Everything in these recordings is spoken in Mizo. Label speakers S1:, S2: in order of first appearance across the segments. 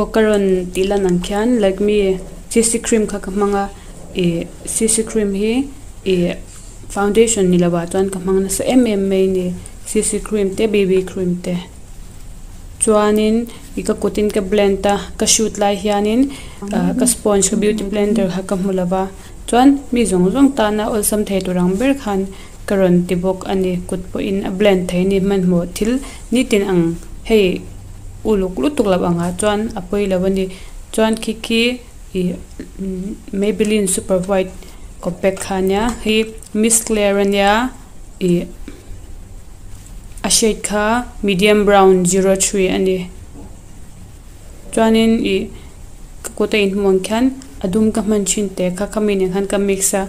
S1: Aw ka rawn tih lan ang khian Lakme cc cream kha ka hmang a ih cc cream hi ih foundation ni lovah chuan ka hmang nasa em em mai a ni cc cream te bb cream te chuanin ih ka kutin ka blend a ka shoot lai hianin ah ka sponge ka beauty blender kha ka hmu lova chuan mi zawng zawng tana awlsam thei tur ang ber khan ka rawn ti bawk a ni kut pawhin a blend thei a ni hmanhmawh thil nitin ang hei uluk lutuk loh angah chuan a pawi lo a ni chuan khi khi ih Maybelline super white compact kha a nia hei miss claire a nia ih a shade kha medium brown 03 a ni chuanin ih ka kut a inhmuh ang khian a dum ka hman thin teh kha khami nen khan ka mix a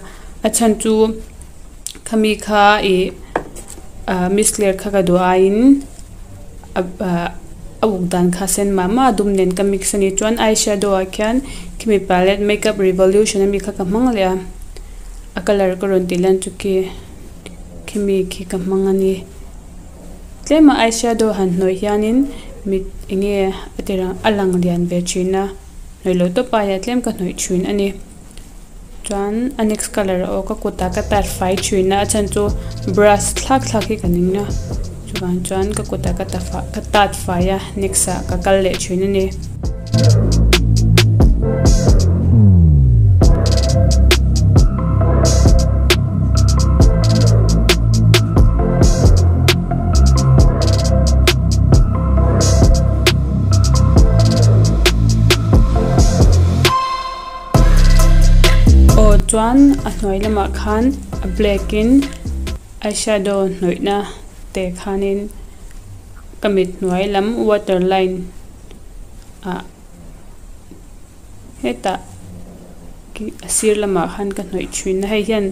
S1: a chhan chu khami kha ih ah miss claire kha ka duh aiin a uk dan kha sen mah mah a dum nen ka mix a ni chuan eyeshadow ah khian khimi palette makeup revolution ami kha ka hmang leh a a colour ka rawn tih lan chu khi khimi khi ka hmang a ni tlem a eyeshadow han hnawih hianin mit eng nge a tirh ang a lang lian ve thin a hnawih loh tawp aiah tlem ka hnawih thin a ni. Chuan a next colour aw ka kutah ka tat fai thin a a chhan chu brush thlak thlak hi ka ning a chuvang chuan ka kutah ka ta ka tat fai a next ah ka kal leh thin a ni. Aw chuan a hnuai lamah khan a black in eyeshadow hnawihna te khanin ka mit hnuai lam water line ah hetah khi a sir lamah khan ka hnawih thin a hei hian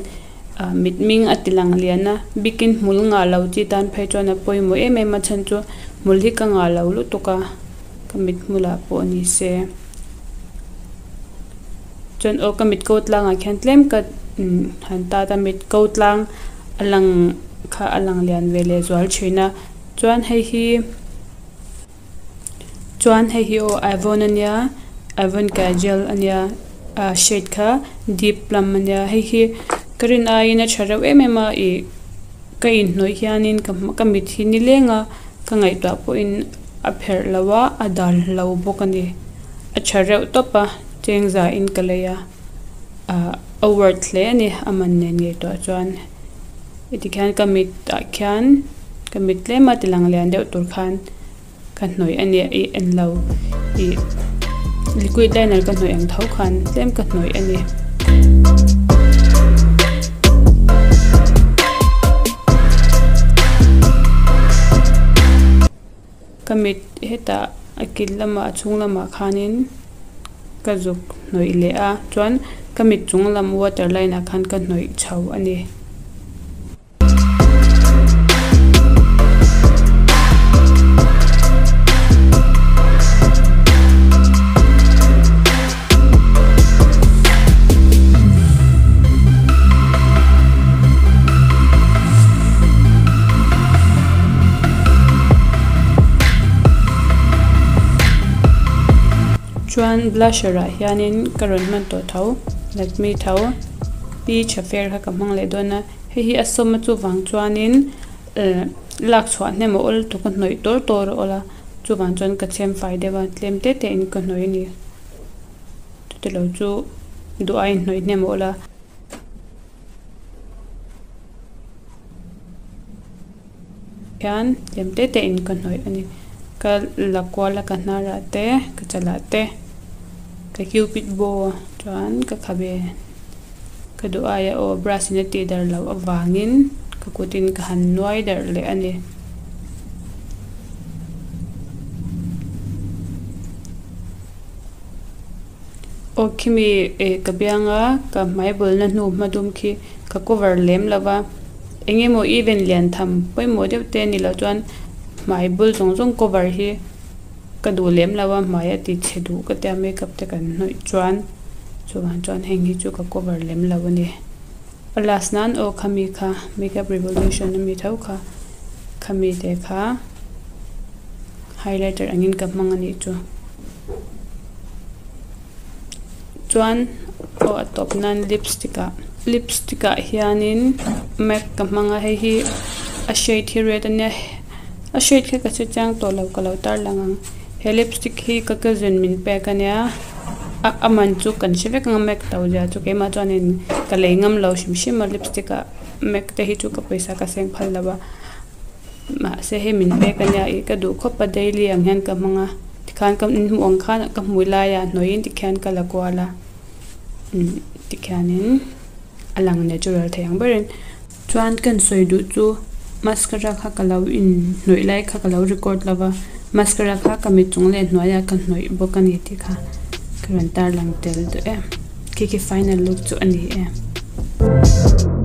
S1: ah mit hming a ti lang lian a bikin hmul ngah lo chi tan phei chuan a pawimawh em em a chhan chu hmul hi ka ngah lo lutuk a ka mit hmulah pawh ni se. Chuan aw ka mit ko tlangah khian tlem ka han tat a mit ko tlang a lang kha a lang lian ve leh zual thin a chuan hei hi chuan hei hi aw Avon ania Avon kajal ania ah shade kha deep plum ania hei hi ka rin aiin a tha reuh em em a ih ka inhnawih hianin ka ka mit hi nileng a ka ngaihtuah pawhin a pherh lo a a dal lo bawk a ni a tha reuh tawp a cheng za in ka lei a ah a worth hle a ni a man nen ngei tawh chuan heti khian ka mit ah khian ka mit tlem a ti lang lian deuh tur khan ka hnawih a ni ih en lo ih liquid liner ka hnawih ang tho khan tlem ka hnawih a ni. Ka mit hetah a kil lamah a chhung lamah khanin ka zuk hnawih leh a chuan ka mit chung lam water line ah khan ka hnawih chho a ni. Chuan blusher ah hianin ka rawn hman tawh tho Lakme tho peach affair kha ka hmang leh dawn a hei hi a sawm a chuvang chuanin eh lak chhuah hnem a awl tuk a hnawih tawr tawr a awl a chuvang chuan ka chhem fai deuh a tlem te te in ka hnawih a ni chutilo chu duh aiin hnawih hnem a awl a. Hian tlem te te in ka hnawih a ni ka la kual a ka hnar ah te ka chalah te ka cupid bow chuan ka khabe ka duh aia aw brush in a tih darh loh avangin ka kut in ka han nuai darh leh a ni. Aw khimi eh ka bianga ka hmai bawlna hnu hma dum khi ka cover lem lo va eng emaw event lian tham pawimawh deuh te a ni loh chuan hmai bul zawng zawng cover hi ka duh lem lo a hmai a ti chhe duh ka tia makeup te kan hnawih chuan chuvang chuan heng hi chu ka cover lem lo a ni a last nan aw khami kha makeup revolution ami tho kha khami te kha highlighter angin ka hmang a nih chu. Chuan aw a tawp nan lipstick ah lipstick ah hianin mac ka hmang a hei hi a shade hi red ania a shade hi ka hre chiang tawh lo ka lo tarlang ang he lipstick hi ka cousin min pek ania a a man chu kan hre vek ang a mac to zia chu keimah chuanin ka lei ngam lo hrim hrim a lipstick ah mac te hi chu ka pawisa ka seng phal lo a mahse hei min pek ania ih ka duh khawp a daily ang hian ka hmang a tikhan ka inhmuh ang khan ka hmui laiah hnawih in tikhian ka la kual a umm tikhianin a lang natural thei ang berin chuan ka sawi duh chu mascara kha ka lo in hnawih lai kha ka lo record lo va mascara kha ka mit chung leh hnuaiah ka hnawih bawk a ni tih kha ka rawn tarlang tel duh e khi khi final look chu a ni e.